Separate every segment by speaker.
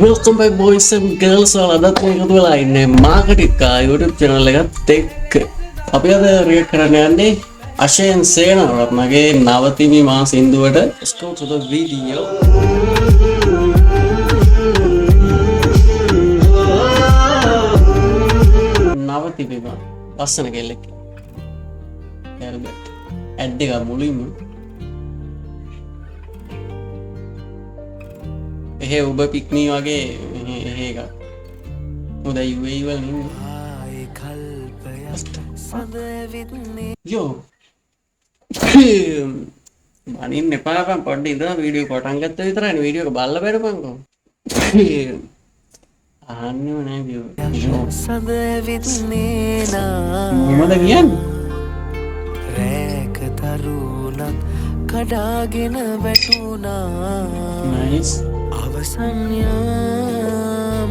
Speaker 1: Welcome back boys and girls. ඔයාලා අදත් මේ එකතු වෙලා ඉන්නේ මාකටිකා YouTube channel එකත් එක්ක. අපි අද රියැක්ට් කරන්න යන්නේ අශයන් සේනාරත්නගේ නවතිමි මා සින්දුවට. Let's go to the video. නවතිමි මා ලස්සන කෙල්ලෙක්. ඇල්බර්ට් ඇඩ් එක මුලින්ම එහෙ ඔබ පික්මී වගේ එහෙ එකක්. මොකද UAE වල ඉන්නේ. යෝ බනින්න එපා බං, පොඩ්ඩ ඉඳලා වීඩියෝ පටන් ගත්ත විතරයිනේ, වීඩියෝ එක බලලා බැලපන්කෝ. අහන්නේම නෑ වීඩියෝ.
Speaker 2: සඳ විත්නේ නා
Speaker 1: මොනවද කියන්නේ?
Speaker 2: රෑක තරුණත් කඩාගෙන වැටුණා.
Speaker 1: නයිස්.
Speaker 2: අවසන් යාමයේ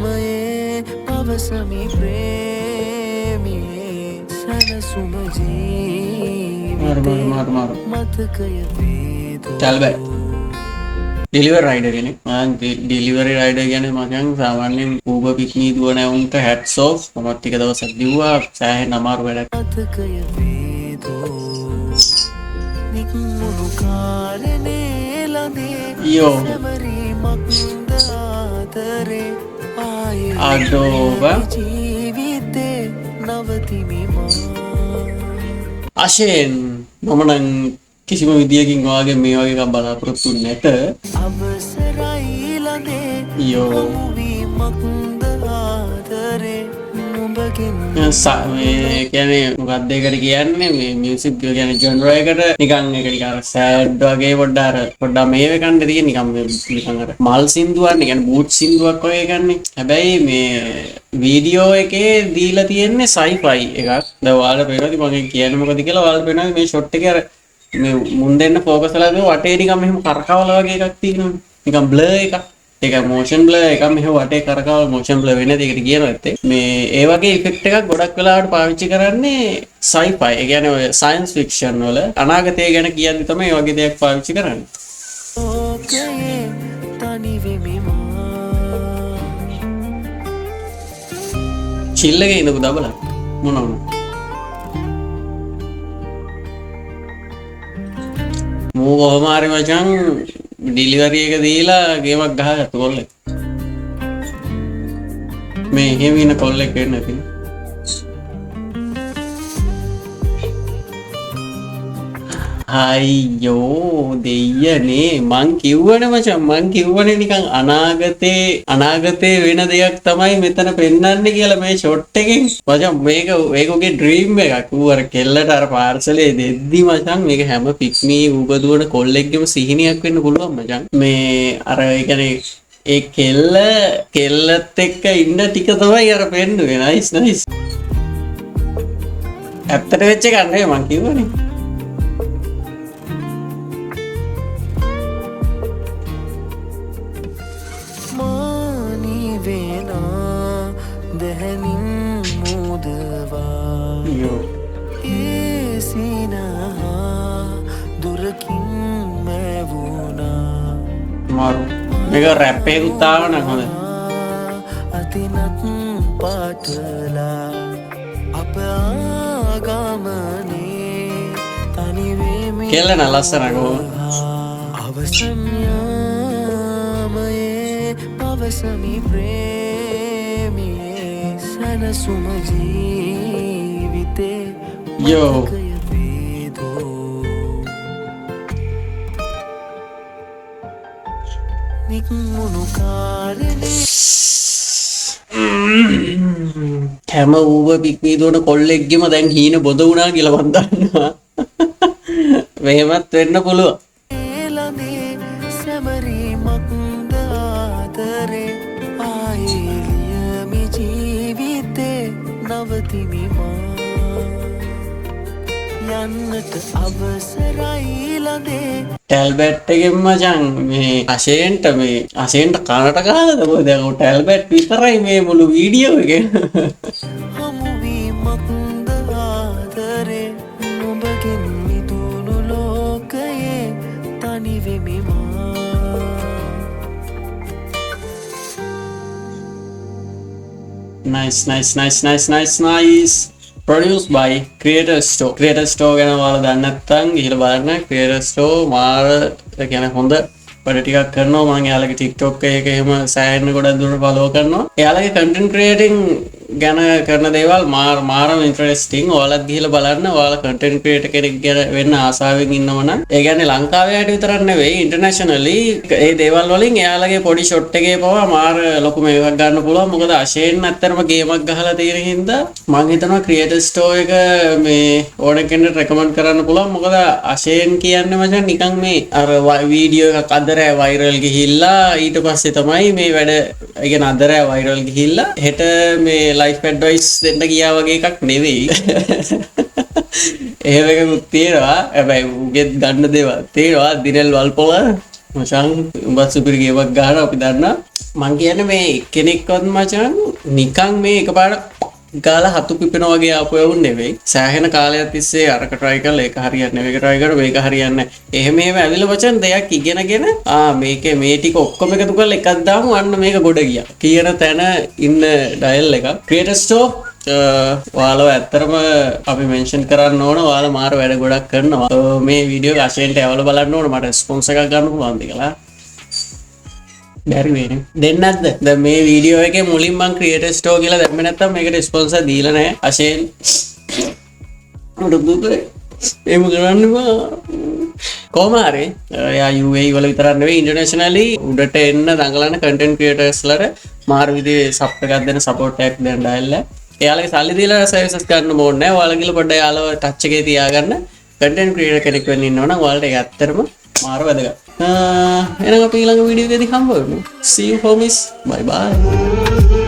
Speaker 2: පවසමි ප්‍රේමියේ සැනසුම
Speaker 1: මාරු
Speaker 2: ජීවිතේ
Speaker 1: මාරු මාරු මාරු.
Speaker 2: මතකය වේදෝ.
Speaker 1: චල් බෑ. ඩෙලිවරි රයිඩර් කෙනෙක්. මං ඩෙලිවරි රයිඩර් කියන්නේ මචං සාමාන්‍යයෙන් Uber පික්මී දුවන උන්ට හැට්ස් ඔෆ්. මමත් ටික දවසක් දිව්වා, සෑහෙන අමාරු වැඩක්.
Speaker 2: මතකය වේදෝ නික්මුණු කාරණේ ලඳේ
Speaker 1: යෝ.
Speaker 2: සැමරීමක්ද ආදරේ ආයේ
Speaker 1: අඩෝ බං.
Speaker 2: ජීවිතේ නවතිමි මා.
Speaker 1: අශයෙන් මම නම් කිසිම විදියකින් ඔයාගේ මේ වගේ එකක් බලාපොරොත්තු නැත.
Speaker 2: අවසරයි ලඳේ
Speaker 1: යෝ.
Speaker 2: හමුවීමක්ද ආදරේ නුඹගෙන්.
Speaker 1: මේ කියන්නේ මොකක්ද ඒකට කියන්නේ, මේ මියුසික් කියන්නේ ජොන්රා එකට නිකන් ඒක නිකන් අර සෑඩ් වගේ පොඩ්ඩ අර පොඩ්ඩක් මේ වෙකන්න තියෙන නිකන් මේ නිකන් අර මල් සින්දුවක් නේ, කියන්නේ බූට් සින්දුවක් වගේ එකන්නේ. හැබැයි මේ වීඩියෝ එකේ දීලා තියෙන්නේ සයිෆයි එකක්. දැන් ඔයාලට පේනවාද මම කියන්නේ මොකද කියලා? ඔයාලට පේනවාද මේ ෂොට් එකේ අර මේ මුන් දෙන්න ෆෝකස් වෙලා තියෙන වටේ නිකන් මෙහෙම කරකවල වගේ එකක් තියෙනවනේ. නිකන් බ්ලර් එකක්. ඒක මෝෂන් බ්ලර් එකක්, මෙහෙම වටේ කරකවල මෝෂන් බ්ලර් වෙන්නේ නැති එකට කියනවා ඇත්තේ. මේ ඒ වගේ ඉෆෙක්ට් එකක් ගොඩක් වෙලාවට පාවිච්චි කරන්නේ සයිෆයි. ඒ කියන්නේ ඔය සයන්ස් ෆික්ෂන් වල අනාගතය ගැන කියද්දි තමයි ඒ වගේ දෙයක් පාවිච්චි කරන්නේ.
Speaker 2: ලෝකයේ තනි වෙමි මා.
Speaker 1: චිල් එකේ ඉඳපු දබලා මොන වුණා? මූ කොහොම හරි මචං ඩෙලිවරි එක දීලා ගේමක් ගහගත්ත කොල්ලෙක්. මේ එහෙම ඉන්න කොල්ලෙක් වෙන්න ඇති. අයියෝ දෙයියනේ, මං කිව්වනේ මචං, මං කිව්වනේ නිකන් අනාගතේ අනාගතේ වෙන දෙයක් තමයි මෙතන පෙන්වන්නේ කියලා මේ ෂොට් එකෙන්. මචං මේක මේක උගේ ඩ්‍රීම් එකක්. ඌ අර කෙල්ලට අර පාර්සලේ දෙද්දි මචං මේක හැම පික්මී ඌබර් දුවන කොල්ලෙක්ගෙම සිහිනයක් වෙන්න පුළුවන් මචං. මේ අර ඒ කියන්නේ ඒ කෙල්ල කෙල්ලත් එක්ක ඉන්න ටික තමයි අර පෙන්නුවේ. Nice nice. ඇත්තට වෙච්ච එකක් නෙවෙයි මං කිව්වනේ.
Speaker 2: මානිවෙනා දැහැනින් මුදවා
Speaker 1: යෝ.
Speaker 2: ඒ සිනහා දුරකින් මැවුණා.
Speaker 1: මාරු. මේක රැප් එකකුත් ආව නම් හොඳයි.
Speaker 2: අතිනත් පාටලා අප ආගමනේ තනිවෙමි.
Speaker 1: කෙල්ල නම් ලස්සනයි කොහොමද?
Speaker 2: අවසන් යාමයේ පවසමි ප්‍රේමියේ සැනසුම ජීවිතේ
Speaker 1: යෝ.
Speaker 2: මතකය වේදෝ නික්මුණු කාරණේ.
Speaker 1: හැම ඌබර් පික්මී දුවන කොල්ලෙක්ගෙම දැන් හීන බොඳ වුණා කියලා මං දන්නවා. මෙහෙමත් වෙන්න පුළුවන්.
Speaker 2: ලඳේ සැමරීමක්ද ආදරේ ආයේ ලියමි ජීවිතේ නවතිමි මා යන්නට අවසරයි ලඳේ.
Speaker 1: ටැල්බැට් එකෙන් මචං මේ අශේන්ට මේ අශේන්ට කනට ගහලාද කොහෙද? දැන් ඔය ටැල්බැට් විතරයි මේ මුළු වීඩියෝ එකේ.
Speaker 2: හමුවීමක්ද ආදරේ නුඹගෙන් මිදුණු ලෝකයේ තනි වෙමි මා.
Speaker 1: Nice, nice, nice, nice, nice, nice. Produced by Creator Store. Creator Store ගැන ඔයාලා දන්නේ නැත්නම් ගිහිල්ලා බලන්න. Creator Store මාර, ඒ කියන්නේ හොඳ වැඩ ටිකක් කරනවා. මම එයාලගේ TikTok එක එහෙම සෑහෙන ගොඩක් දුරට ෆලෝ කරනවා. එයාලගේ content creating ගැන කරන දේවල් මාර මාරම ඉන්ටරෙස්ටිං. ඔයාලත් ගිහිල්ලා බලන්න. ඔයාලා content creator කෙනෙක් ගැන වෙන්න ආසාවෙන් ඉන්නව නම්, ඒ කියන්නේ ලංකාවේ අයට විතරක් නෙවෙයි, ඉන්ටර්නැෂනලි ඒ දේවල් වලින් එයාලගේ පොඩි ෂොට් එකේ පවා මාර ලොකු මේකක් ගන්න පුළුවන්. මොකද අෂේන් ඇත්තටම ගේමක් ගහලා තියෙන හින්දා මං හිතනවා ක්‍රියේටර් ස්ටෝර් එක මේ ඕන කෙනෙක්ට රෙකමන්ඩ් කරන්න පුළුවන්. මොකද අෂේන් කියන්නේ මචං නිකන් මේ අර වීඩියෝ එකක් අද රෑ වෛරල් ගිහිල්ලා ඊට පස්සේ තමයි මේ වැඩ, ඒ කියන්නේ අද රෑ වෛරල් ගිහිල්ලා හෙට මේ ලයිෆ් ඇඩ්වයිස් දෙන්න ගියා වගේ එකක් නෙවෙයි. එහෙම එකකුත් තියෙනවා. හැබැයි උගෙත් ගන්න දේවල් තියෙනවා. දිනෙල් වල්පොල මචං, උඹත් සුපිරි ගේමක් ගහනවා අපි දන්නා. මං කියන්නේ මේ එක්කෙනෙක්වත් මචං නිකන් මේ එකපාරට ගාලා හතු පිපෙන වගේ ආපු එවුන් නෙවෙයි. සෑහෙන කාලයක් තිස්සේ අරක try කරලා ඒක හරියන්නේ නැහැ. මේක try කරලා මේක හරියන්නේ නැහැ. එහෙම එහෙම ඇවිල්ලා මචං දෙයක් ඉගෙනගෙන ආ මේකේ මේ ටික ඔක්කොම එකතු කරලා එකක් දාමු, අන්න මේක ගොඩ ගියා කියන තැන ඉන්න ඩයල් එක. ක්‍රියේටර් ස්ටෝර්, ඔයාලව ඇත්තටම අපි මෙන්ෂන් කරන්න ඕන. ඔයාලා මාර වැඩ ගොඩක් කරනවා. මේ වීඩියෝ එක අශේන්ට යවලා බලන්න ඕන මට රෙස්පොන්ස් එකක් ගන්න පුළුවන්ද කියලා. බැරි වෙන්නේ. දෙන්නේ නැද්ද? දැන් මේ වීඩියෝ එකේ මුලින් මං ක්‍රියේටර් ස්ටෝර් කියලා දැම්මේ නැත්තම් මේකට ස්පොන්සර් දීලා නැහැ. අශේන්, මට දුක එහෙම කරන්න එපා. කොහොම හරි එයා UAE වල විතරක් නෙවෙයි, ඉන්ටර්නැෂනලි උඩට එන්න දඟලන කන්ටෙන්ට් ක්‍රියේටර්ස් ලට මාර විදිහේ සප් එකක් දෙන, සපෝට් එකක් දෙන ඩයල් එක. එයාලගේ සල්ලි දීලා සර්විසස් ගන්න ඕනේ නැහැ. ඔයාලා ගිහලා පොඩ්ඩක් එයාලව ටච් එකේ තියාගන්න. කන්ටෙන්ට් ක්‍රියේටර් කෙනෙක් වෙන්න ඉන්නවා නම් ඔයාලට ඒක ඇත්තටම මාර වැදගත්. එහෙනම් අපි ඊළඟ වීඩියෝ එකේදී හම්බ වෙමු. See you, homies. Bye bye.